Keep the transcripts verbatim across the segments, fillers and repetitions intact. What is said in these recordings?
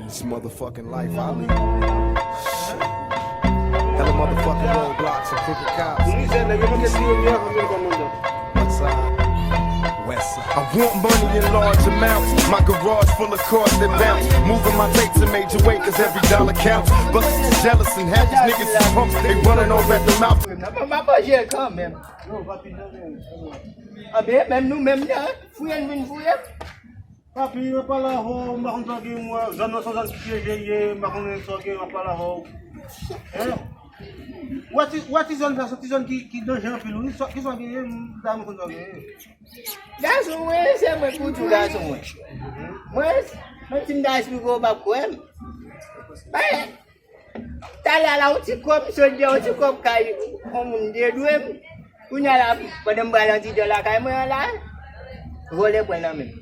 This motherfucking life I live. Shit. Hella motherfucking roadblocks and crooked cops. Mizè, nèg yo manke tire m yè, anmèm kòmandan. West side. West side. I want money in large amounts. My garage full of cars that bounce. Moving my tape to major way, cause every dollar counts. Busters is jealous and half these niggas is punks. They running off at the mouth. Mwen pa manje kanmenm. Anben, menm nou menm nan, fouye n vin fouye. Papi, mwen pa la ho, m pa konn sa gen, mwen, zòn nan se yon zòn ki pyeje ye, m pa konnen sa gen, mwen pa la ho. Hein? Ou wè ti, ou wè ti zòn sa, se ti zòn ki, ki danje anpil, wi. Sa, ki sa gen, m ta renmen konn sa gen. Gason mwen, se mwen pou tou gason mwen. Mwen, menm si m ta esplike w, w p ap kwè m. Talè a la, yon ti kòb, m sot deyò, yon ti kòb kay yon moun te dwe m. Kounye a la, pandan m pral andidan lakay mwen an la, vòlè pran l nan men m.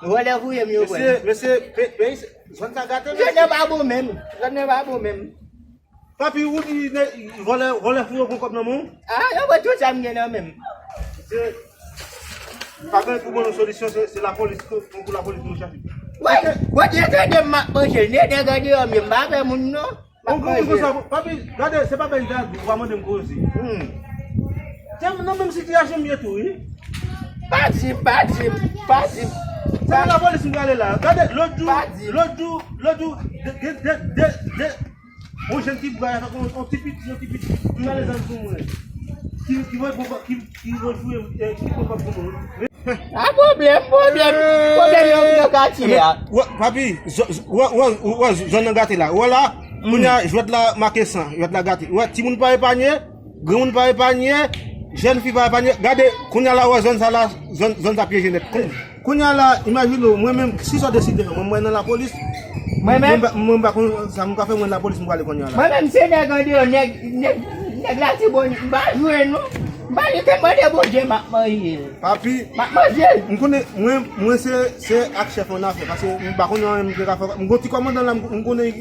Vòlè fouye m, yo pran l. Mesye, mesye, pe-, peyi, zòn sa gate, mesye. Zòn nan pa bon menm. Zòn nan pa bon menm. Papi, ou di vòlè, vòlè fouye w pran kòb nan men w? Ah, yo pran tout sa m gen nan men m. Se, pa gen pou ban nou solisyon, se, se lapolis, pou, pou lapolis nou chache. Woy, kote yo tande m ap manje l, nèg deyò m ye, m pa pè moun non. M ap manje l. Papi, gade, se pa peyi ta, ou pa mande m koze. Hmm. Se nan menm sitiyasyon m ye tou, wi. Pa di m, pa di m, pa di m. Se nan lapolis m prale la. Gade, lòt jou, lòt jou, lòt jou, de, de, de, de, de, yon jèn ti bwa, yon, yon ti piti, yon ti piti, ki ale zam sou mwen. Ki, ki voye pran, ki, ki voye fouye, eh, ki pran kòb pou mwen. A pwoblèm, pwoblèm, pwoblèm yo nan katye a. Wè, papi, zò-, zò-, wè, wè, wè, zòn nan gate la. Wè la, kounye a, jwèt la make san, jwèt la gate. Wè, timoun pa epanye, granmoun pa epanye, jèn fi pa epanye. Gade, kounye a la, wè, zòn sa la, zòn, zòn sa pyeje nèt. Kounye a la, imajine w, mwen menm, si sa w deside fè, mwen, mwen nan lapolis. Mwen menm? Mwen pa, mwen pa konn sa m ka fè, mwen lapolis, m prale kounye a la. Mwen menm, se nèg andeyò, nèg, nèg, nèg Latibonit, m pa jwe non. M pa jwe, se mande Bondye m ap manje. Papi, m ap manje. M konnen, mwen, mwen se, se ak chèf an afè, paske m pa konnen anyen m te ka fè. M gon ti kòmandan la, m, m konnen,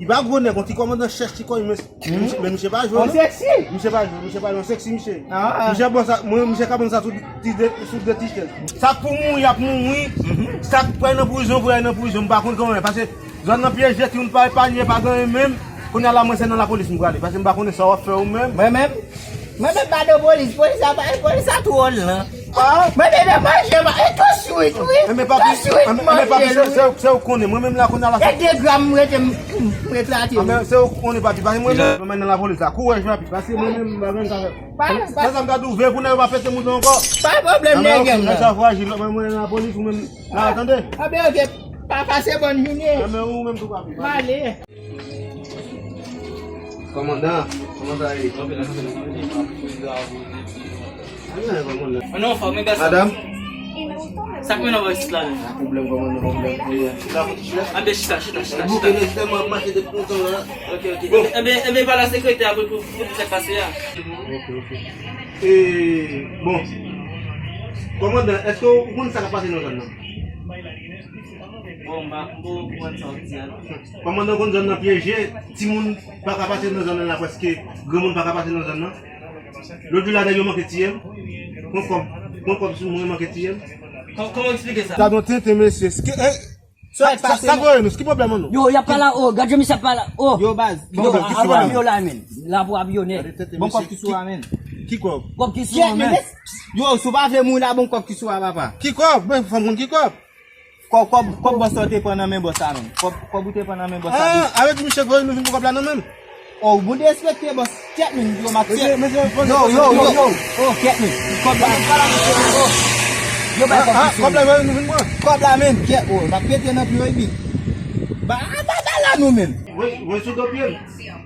li pa gwo nèg, gon ti kòmandan chèch ti kò, men Misye, men misye pa jwe, non. Misye pa jwe, misye pa jwe, seksi misye. Misye bon sa, mwen, misye ka ban m sa sou ti de, sou de ti chèz. Sa k pou mouri, y ap mouri. Sa k pou al nan prizon, pou al nan prizon. M pa konn kòman, paske zòn nan pyeje, timoun pa epanye, pa gen anyen menm. Kounye a la, mwen, se nan lapolis m prale, paske m pa konnen sa w ap fè ou menm. Mwen menm? Mwen menm pa nan polis, polis la pa, polis la twò lan. Mwen te nan manje, e tou swit, wi. Tou swit, manje, wi. Se ou k konnen, mwen menm la kounye a la. E de gram m rete, m, m ret la tou. Se ou k konnen, papi, paske mwen menm, mwen nan lapolis la. Kouraj, papi, paske mwen menm, m pa gen sa fè. Sa, sa m ta di w, veye pou nèg yo pa pete mouton ankò. Pa pwoblèm, nèg gang nan. Nèg sa frajil, mwen, mwen nan lapolis, ou menm, la, tande? Anben, oke, pa pase bòn jounen. Anben, ou menm tou, papi. M ale. Kòmandan, kòman sa ye? Anyen, kòmandan. Madanm? Sa k mennen w isit la menm? Pa pwoblèm, kòmandan, kòmandan. Chita pou ti chita. Anben, chita, chita, chita, chita. Bouke, men, chita, mwen ap mache depi lontan la. Oke, oke. Bon. Enben, enben, pale a sekretè a pou, pou, pou di sa k pase a. Oke, oke. E, bon. Kòmandan, èske w konn sa k ap pase nan zòn nan? Bon, m pa, m poko konprann sa w di a non. Kòmandan konn zòn nan pyeje, timoun pa ka pase nan zòn nan la, prèske granmoun pa ka pase nan zòn nan. Lòt jou la, nèg yo manke tiye m. Pran kòb, pran kòb sou mwen, manke tiye m. Kò-, kòman w eksplike sa? Sa don tenten, mesye. Sa, sa, sa voye nou, ki pwoblèm an nou? Yo, y ap pale a, o, gad jan misye ap pale a, o. Yo, baz, yo, ap yo la, men. La pou ap yo nèt. Bon kòb ki sou a, men. Ki kòb? Kòb ki sou a, men. Yo, si w pa vle mouri la, bon kòb ki sou a, papa. Ki kòb? Men, fò m konn ki kòb. Kòb, kòb, kòb bòs la ou te pran nan men bòs la menm. Kòb, kòb ou te pran nan men bòs la. Ah, avè di misye voye nou vin pou kòb la nan men m. Oh, ou derespekte bòs. Kyèt menm, yo, m ap kyèt. Mesye, mesye, yo, yo, yo, yo. Oh, kyèt menm. Kòb la. Oh. Yo, bay kòb la. Kòb la voye nou vin pran. Kòb la menm, kyèt, oh, m ap pete nan pye w epi. Ba, ba, ba la nou menm. Voye, voye sou do pye m.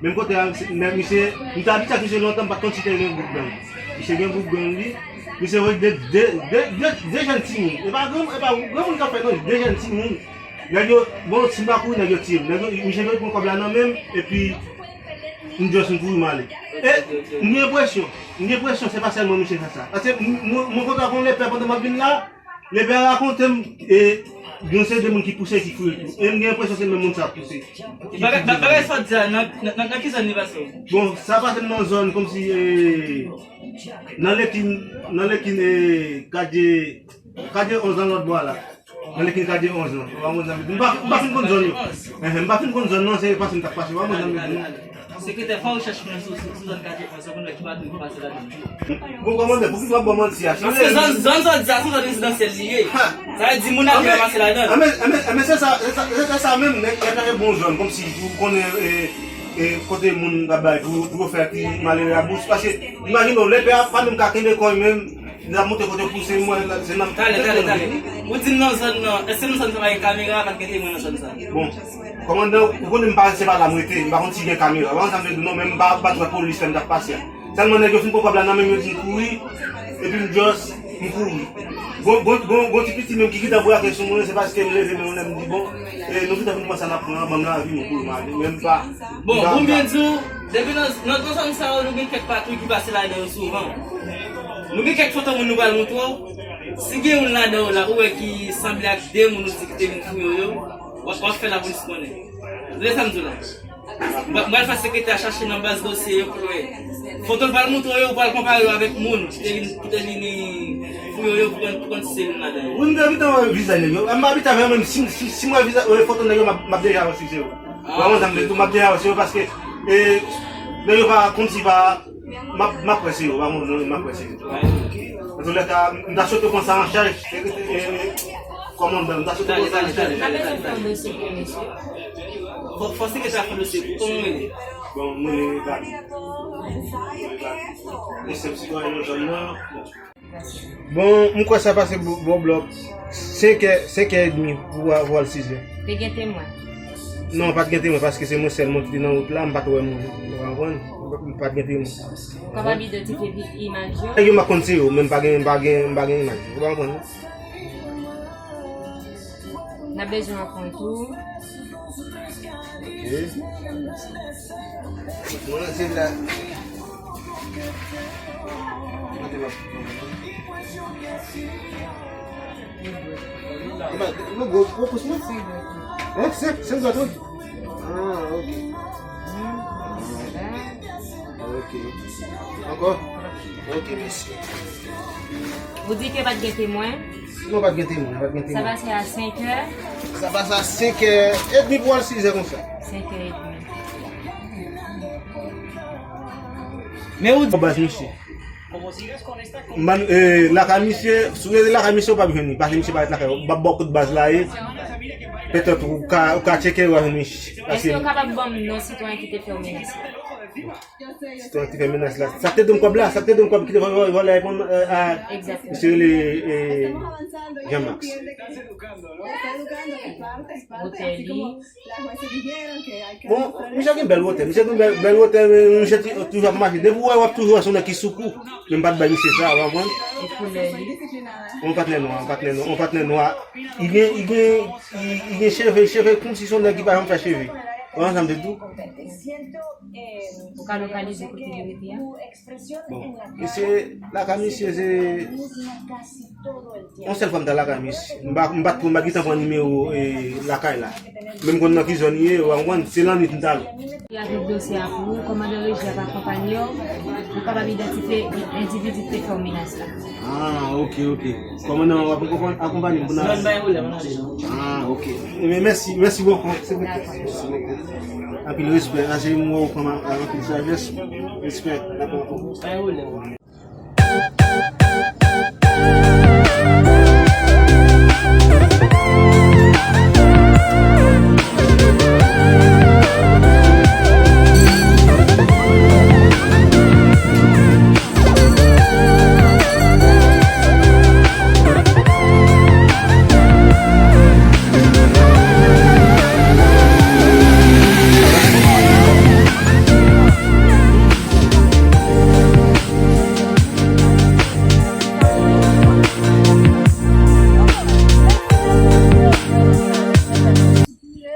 Menm kote a, men misye, m te abitye ak misye lontan, m pa t konn si te gen gwoup gang. Misye gen gwoup gang li. Misye voye de, de, de, de, de jèn timoun. E pa gran, e pa granmoun k ap fè non, de jèn timoun. Nèg yo, bon, si m pa kouri, nèg yo tiye m. Nèg yo, misye voye pran kòb la nan men m, epi m just m kouri m ale. E m gen enpresyon, m gen enpresyon se pa sèlman misye fè sa. Paske m, mwen, mwen kontre ak yon lepè pandan m ap vin la, lepè a rakonte m, e, gen yon seri de moun ki pouse, ki fouye tou. E m gen enpresyon se menm moun sa ap pouse. Bagay, bagay sa w di a, nan, nan, nan, nan ki zòn li pase w? Bon, sa pase m nan zòn kòmsi, e, nan Lekin, nan Lekin, e, Kadye, Kadye onz nan lòt bò a la. Nan lekin katye onz lan. Ou pa konn sa m di. M pa, m pa fin konn zòn yo. Ehn, m pa fin konn zòn nan, se pase m t ap pase. Ou pa konn sa m di, non. Sekretè, fè yon rechèch pou mwen sou, sou, sou zòn katye onz lan, pou nou wè ki patwouy ki pase ladan l. Bon, kòmandan, poukisa w ap ban manti a? Si w Paske vle zòn, zòn zòdi a, se zòn rezidansyèl li ye. Ha! Sa vle di moun ap Anben, pase ladan l. anben, anben, anben, se sa, se sa, se sa menm, nèg, nèg la gen bon zòn, kòmsi ou konnen, e, e, kote moun ap bay pou, pou yo fè ti malere a bous. Paske, imajine w, lepè a pa menm ka kenbe kò l menm, li ap monte kote pou se mwen, se nan Talè, talè, talè. Ou di m nan zòn nan, èske nan zòn sa pa gen kamera, pa t gen temwen nan zòn sa? Bon, kòmandan, ou konnen m pa, se pa la m rete, m pa konn si gen kamera. Ou pa konn sa m vle di w non, men m pa, m pa t wè polis lè m t ap pase a. Sèlman nèg yo fin pran kòb la nan men m, yo di m kouri, epi m just, m kouri. Gon, gon, gon, gon ti piti menm ki gentan brake sou mwen, se paske m leve men m lè m di, bon, e, nou gentan fin pran sa n ap pran an, ban m lavi m, m kouri, m ale. Men m pa, Bon, m pa, pou m byen di w, depi nan, nan, nan zòn sa yo, nou gen kèk patwouy ki pase ladan yo souvan. Nou gen kèk foto moun nou pral montre w. Si gen youn ladan yo la, ou wè ki sanble ak de moun ou di ki te vin fouye w yo, w ap, w ap fè lapolis konnen. Tande sa m di w la. M pral fè sekretè a chache nan baz dosye yo pou l wè. Foto l pral montre w yo, ou pral konpare yo avèk moun ki te vin, ki te vin fouye w yo pou konn, pou konn si se youn ladan yo. Wi, m te gentan wè vizaj nèg yo. M pa abitye avè yo, men si, si, si m wè vizaj, wè foto nèg yo, m ap, m ap deja wè si se yo. Ou pa konn sa m vle di w, m ap deja wè si yo, paske, e, nèg yo pa, kòmsi pa, m ap, m ap wè si yo, ou pa konn, m ap wè si yo. Antoulèka, m ta swete pran sa an chaj, e, e, e, kòmandan, m ta swete pran sa an chaj. N ap bezwen fè yon dosye pou misye. Fò, fò sekretè a fè dosye pou kòman w rele? Bon, mwen rele Gaby. Mwen rele Gaby. E senp sitwayen nan zòn nan. Bon, m kwè sa pase bò, bò blòk senk è, senk è edmi pou, pou al sizè. Te gen temwen? Non, pa t gen temwen, paske se mwen sèl mwen ki te nan wout la, m pa t wè moun. Ou konprann? M pa t gen temwen. Ou kapab idantifye vi-, imaj yo? Nèg yo m pa konn se yo, men m pa gen, m pa gen, m pa gen imaj yo. Ou pa konprann, non? N ap bezwen yon kont tou. Ok. Mwen se la. Mwen gwo, gwo pous mwen? Hein? Senk, senk dwèt, wi. Ah, ok. Ok. Ankò? Ok, mèsi. Ou di ke pa t gen temwen? Non, pa t gen temwen, pa t gen temwen. Sa pase a senk è. Sa pase a senk è edmi pou al sizè konsa. Senk è edmi. Men ou di baz misye. M ban, e, lakay misye, si w rete lakay misye, ou p ap jwenn li, paske misye parèt lakay ou. M ap ba w kot baz la ye. Petèt ou ka, ou ka tcheke, w a jwenn misye. Èske w kapab ban m non sitwayen ki te fè w menas la? Sitwayen ki te fè menas la. Sa k te donn kòb la, sa k te donn kòb ki te vòlè, vòlè iPhone, e, a, misye rele, e, Jean Max. Otè li. Bon, misye gen bèl wotè, misye gen bèl, bèl wotè, men misye ti-, toujou ap mache. Depi w wè, w ap toujou wè se yon nèg ki sou kou. Men m pa t bay misye sa, w konprann? E koulè li? Yon patnè nwa, yon patnè nwa, yon patnè nwa. Li gen, li gen, li, li gen cheve, cheve kòmsi se yon nèg ki pa janm fè cheve. Ou konprann sa m te di w? Ou ka lokalize kote li rete a? Bon, misye, lakay misye se yon sèl fwa m t al lakay misye. M pa, m pa t, m pa t gentan pran nimewo, e, lakay la. Men m konn nan ki zòn li ye, ou konprann, se lannwit m t ale. Avèk dosye a pou ou, kòmandan reji ap akonpanye w, ou kapab idantifye endividi ki te fè w menas la. Ah, ok, ok. Kòmandan w ap akonpanye m pou n al. Ah, ok. Ebyen, mèsi, mèsi bokou. Anpil respè. Ase m wè w kòman ak anpil sajès. Respè. Dakò.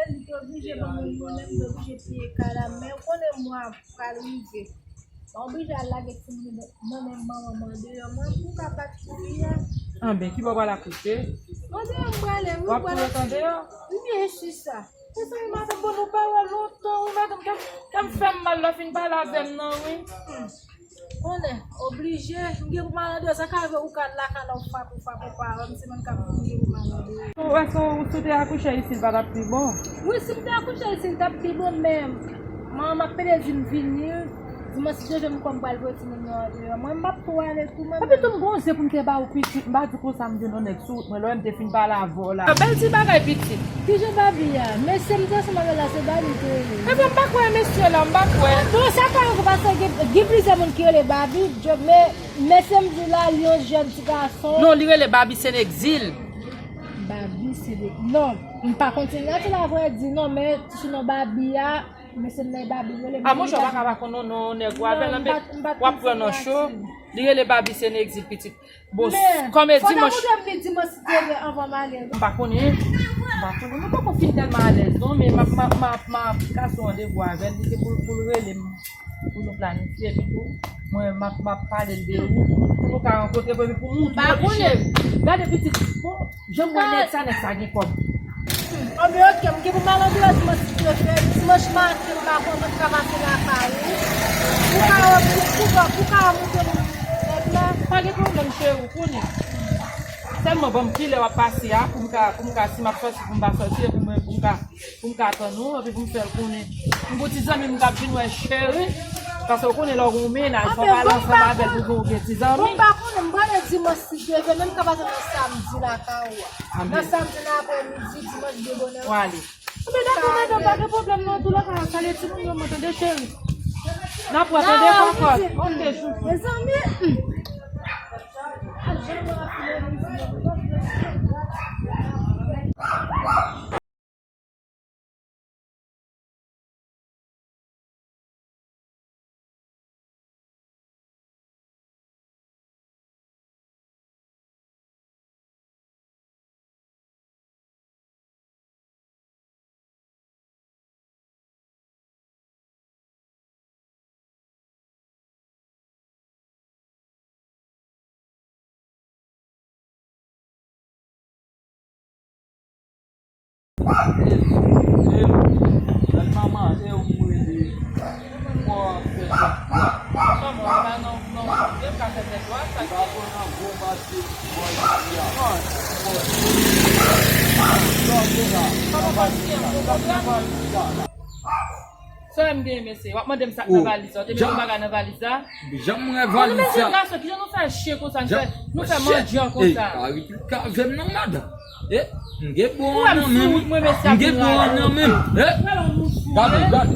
Li te oblije ban mwen yon lè, m te oblije piye kay la, men ou konnen mwa pral rive. Mwen oblije al lage timoun yo nan men manman mwen deyò, mwen pou ka bat kouri a. Anben, ki bò w pral akoute? Mwen deyò m prale, wi, w ap kouri andedan? Wi, byen si sa. Mezanmi, madanm, bon, nou pa wè lontan, wi, madanm, kè m, kè m fè m mal, lè w fin pale avè m nan, wi. Hmm. Konnen, oblije, m gen pou m al andedan, sa ka rive ou ka al lakay la, ou frape, ou frape, ou pa wè m, se mwen k ap kouri pou m al andedan. Ou Gason, ou si w te akouche isit, li pa t ap pi bon? Wi, si m te akouche isit, li t ap pi bon, men manman m ap pede di m vini, dimanch si Dye vle m kwè m pral voye timoun nan andeyò. Mwen, m p ap twò ale tou, mwen. Epi tou, m gon ze pou m te ba ou pitit, m pa di konsa, m di non nèg sou wout mwen, lè w wè m te fin pale avè w la. Bèl ti bagay pitit. Kijan Babi a? Mesye m te ansanm avè l la, se Babi te rele. Epi m pa kwè mesye la, m pa kwè. Bon, sa pa yon kou, paske gen, gen plizyè moun ki rele Babi, men mesye m di la, li yon jèn ti gason. Non, li rele Babi Sen Egzil. Babi se de, non, m pa konn si l nan ti la vrè di non, men ti sinon Babi a, mesye m nan Babi rele. A, monchè, w pa ka pa konn non, non, nèg ou avè l anpil, w ap pran nan cho. Li rele Babi Sen Egzil pitit. Bon, kòm e dimanch. Fò w ta montre m li dimanch si Dye vle anvan m ale. M pa konnen, m pa konnen, mwen poko fin tèlman alèz non, men m ap, m ap, m ap, m ap kase yon randevou avè l, li se pou, pou l rele m. Pou nou planifye, epi tou, mwen, m ap, m ap pale l de ou, pou nou ka rankontre, epi pou moun. M pa konnen. Gade pitit, bon, jan m wè nèg sa, nèg sa gen kòb. Anben, oke, m gen pou m al andeyò dimanch si Dye vle, dimanch maten, m pa konn mwen ka pase lakay ou. Pou ka, pou, pou ka, pou ka montre moun nèg la. Pa gen pwoblèm, cheri, ou konnen. Sèlman ban m kilè w ap pase a, pou m ka, pou m ka, si m ap sòti, pou m pa sòti, pou mwen, pou m ka Pou m ka tann ou, epi pou m fè l konnen. M gon ti zanmi m k ap vin wè cheri. Paske w konnen lè w gen yon mennaj, fò w pale ansanm avè l pou gen yon ti zanmi. Bon, m pa konnen, m prale dimanch si Dye vle, men m ka pase nan samdi lakay ou a. Nan samdi nan aprèmidi, dimanch de bonè. W ale. Anben dakò, madanm, pa gen pwoblèm non, tou lè sa, salye timoun yo, mwen tande cheri. N ap wè, tande papa. Mezanmi. Sa w wè m genyen, mesye? W ap mande m sa k nan valiz la. Ou te mete yon bagay nan valiz la? Jan m wè valiz sa. Mesye gason, kijan nou fè chen konsa, nou fè, nou fè mandyan konsa? Ey, pa ret kave m non, madanm. E, m gen bon an nan men m. M gen bon an nan men m. E, gade, gade.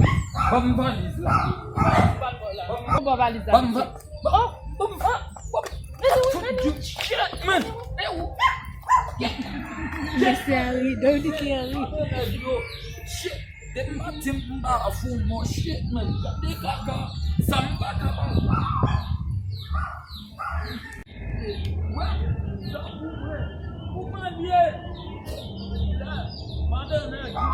Ban m valiz la. Ban m valiz la. Ban m va-, oh, ban m va-, oh, mesye, wi, mesye, wi. Shit, man. Mesye a ri, Dodi ki a ri. Shit. Depi maten m pa fou mò, shit, man. Gade kaka. Sa m pa kapab. Wè, sa pou mwen. Pou mwen l ye. La, madan nèg yo.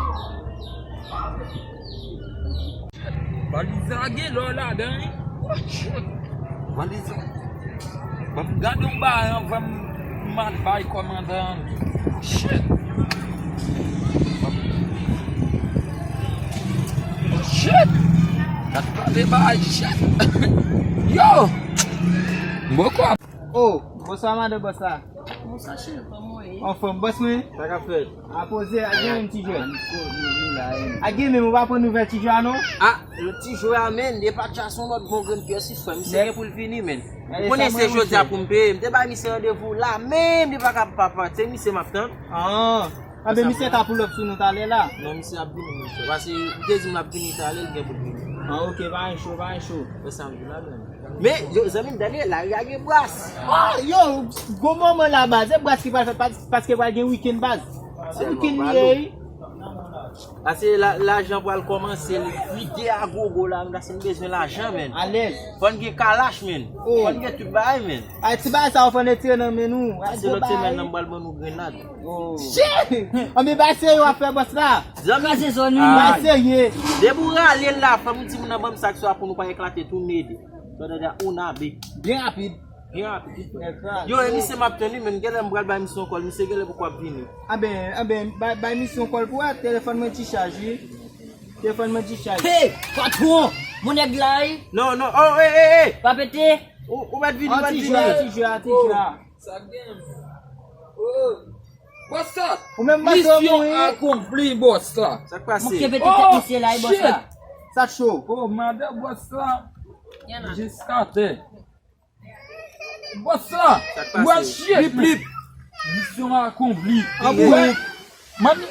Valiz la gen lò ladan, wi. Oh, shit. Valiz la. Ban m gade yon bagay anvan m al bay kòmandan an. Shit. Oh, shit. Gad pale bagay, shit. Yo. M poko ap. Oh, bonswa madan bòs la. Bonswa cheri, kòman w ye? Anfòm, bòs mwen. Sa k ap fèt? A poze, a gen menm ti jwè. A gen menm, ou pa pran nouvèl ti jwè a non? A, lòt ti jwè a, menn, depatcha se yon lòt bon grenn pyès wi frè m. Misye gen pou l vini, menn. Ou konnen se jodi a pou m peye. M te bay misye randevou la menm, li pa ka pa pati. Se misye m ap tann. Ah. Anben, misye ka pull up sou nou talè la. Non, misye ap vini, monchè. Paske li te di m l ap vini talè, li gen pou l vini. Ah, ok, pa gen cho, pa gen cho. Fè sa m di la menm. Men, yo, zanmi m, tande, lari a gen bras. Ah, yo, gwo moman la, baz. E bras ki pral fèt, pas-, paske pral gen wikenn, baz. Wikenn li ye, wi. Paske la, lajan pral kòmanse, li de a gogo la, paske m bezwen lajan, menn. Alèz. Fò n gen kalach, menn. Oh. Fò n gen tout bagay, menn. Ay, ti bagay sa yo fò n retire nan men nou. Ay, se gwo lòt bagay. Semèn nan m pral ban nou grenad. Oh. Shit! Anben, bay serye w ap fè bòs la. Zanmi. Kraze zòn wi. Bay serye. Depi w rale l la, fò m di moun nan ban m sak swa pou nou pa eklate tou nede. Sa w tande a, un a be. Byen rapid. Byen rapid. Yo, e misye m ap tann wi, men genlè m pral bay misye yon kòl, misye genlè poko ap vini. Anben, anben, bay, bay misye yon kòl pou wè, telefòn mwen ti chaj wi. Telefòn mwen ti chaj. Hey, patwon! Mon nèg la wi. Non, non, oh, hey, hey, hey! Pa pete. Ou, ou mèt vini, ou mèt vini. An ti jwè, an ti jwè, an ti jwè. Sa k gen? Oh. Bòs la, ou menm misyon akonpli, bòs la. Sa k pase? Manke pete tèt misye la, wi, bòs la. Sa cho. Oh, madan bòs la. Jiskatè. Bòs la, ou wè shit, men. Misyon akonpli. Ou wè, man,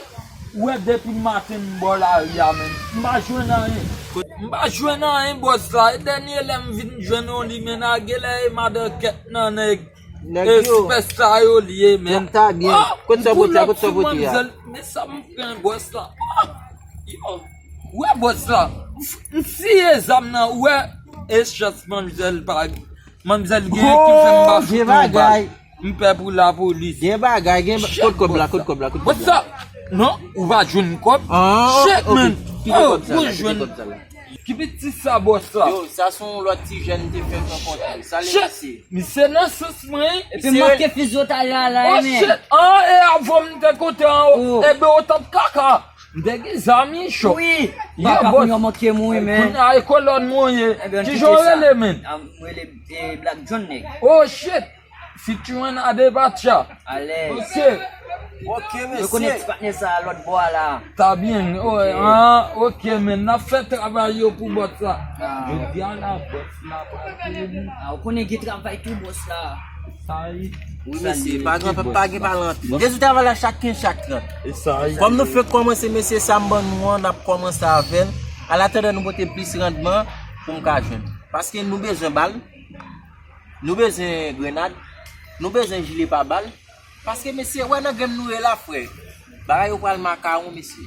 ou wè depi maten m bò lari a, men. M pa jwenn anyen. M pa jwenn anyen, bòs la. E dènye lè m vin jwenn yon li, men, a genlè e madan kèk nan nèg. Nèg yo. Espès sa yo li ye, men. Donk, ta byen. Kote sa w pote a, kote sa w pote a? Men sa m pran, bòs la. Ah, yo, ou wè, bòs la. M, m siye zam nan, ou wè. E chans manmzèl pa, manmzèl gen ki fè m pa fout yon bal. M pè pou lapolis. Gen bagay, gen ba-, kote kòb la, kote kòb la, kote kòb la? Bòs la. Non, ou pa jwenn kòb. Ah, shit, man. Kite kòb sa la, kite kòb sa la. Ki piti sa, bòs la? Yo, sa se yon lòt ti jèn m te fèk rankontre. Sa li misye. Misye nan sous mwen, wi. Epi m manke fizyo talè a la, oh, men. Shit. Ah, e avan m te kote an, oh, ebyen, w t ap kaka. M te gen zam, wi, cho. Wi. Baka pou yo manke m, wi, men. Kounye a, e kolòn mwen ye. Kijan w rele, men? Ah, m rele, eh, Black John, nèg. Oh, shit. Featuring Adebacha. Alèz. Ok. Ok, mesye. Yo konnen ti patnè sa a lòt bò a la. Ta byen. Oh, ah, ok, men n ap fè travay yo pou bòs la. Ah. Jodi a la, bòs la pa vini. Ah, ou konnen gen travay tou, bòs la. Sa wi. Wi, mesye, pa gen, pa gen pale anpil. Depi travay la, chak kenz, chak trant. Kòm nou fèk kòmanse, mesye, sa m ban nou an, n ap kòmanse avè l. An atandan nou pote plis randman pou m ka jwenn. Paske nou bezwen bal. Nou bezwen grenad, nou bezwen jile pa bal. Paske, mesye, wè nan game nou ye la, frè. Bagay yo pral makawon, mesye.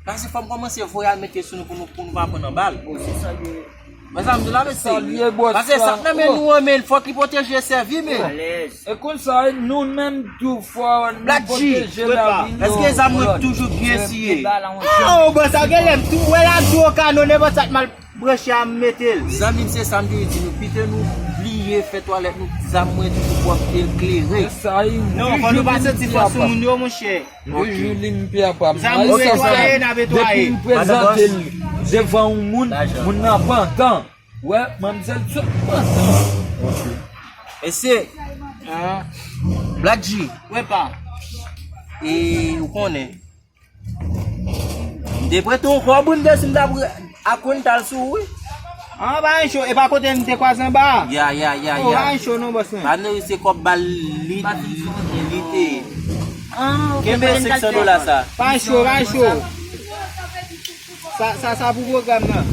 Paske fò m kòmanse voye al mete sou nou pou nou, pou nou pa pran nan bal. Bon, se sa l ye. Mezanmi, la, mesye. Paske sa k nan men nou an, men, fòk li pwoteje, sèvi, men. Alèz. E konsa, nou menm tou, fò nou pwoteje lavi nou. Black G, èske zam mwen toujou byen siye? Ah, bon, sa genlè m tou, wè la, m tou o kano, nenpòt sa k mal branche a, m mete l. Zanmi m, se sa m toujou di nou, pito nou bliye fè twalèt nou, zam mwen toujou pwòpte l, klere. Non, fò nou pa santi fò sou moun yo, monchè. Toujou li m pye apa m. Zam nou netwaye, n ap netwaye. Depi m prezante l devan yon moun, moun nan pantan. Wè, manmzèl sot pantan. Mesye, Black G. Wè pa. E, ou konnen. M te prete yon kòb ou m te si m t ap akontal sou ou, wi. Ah, pa gen cho, e pa kote n te kwaze anba a? Ya, ya, ya, ya. Oh, pa gen cho non, bòs mwen. Pa gen, se kòb bal li, li te ye. Ah, ok. Kenbe senk san dola sa. Pa gen cho, pa gen cho. Sa, sa, sa pou pwogram nan.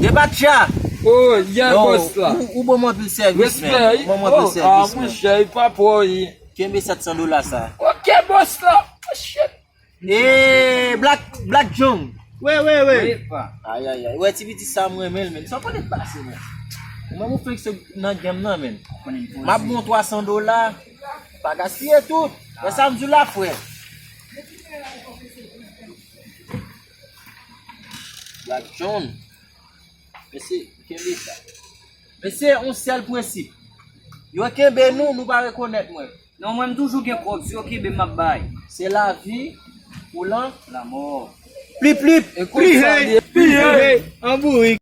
Debatcha. Oh, yeah, bòs la. Ou, ou ban m anpil sèvis, men. Respè, wi. Ou ban m anpil sèvis, men. Oh, ah, monchè, e pa pou anyen. Kenbe sèt san dola sa. Ok, bòs la. Oh, shit. Eh, Black, Black John. Wi, wi, wi. Wi, pa. Ay, ay, ay. Wè, ti piti sa, m renmen l, men. Sa w konnen k pase, men. Ou menm ou flex nan game nan, men. M ap bon twa san dola. Pa gaspiye tout. Wè sa m di w la, frè. Black John. Mesye, kenbe sa. Mesye, yon sèl prensip. Yo kenbe nou, nou pa rekonèt mwen. Non, mwen, m toujou gen kòb. Si yo kenbe m, m ap bay. Se lavi ou lan. Lanmò. Plip, plip. E konsa li ye. Pliye, pliye. An bourik.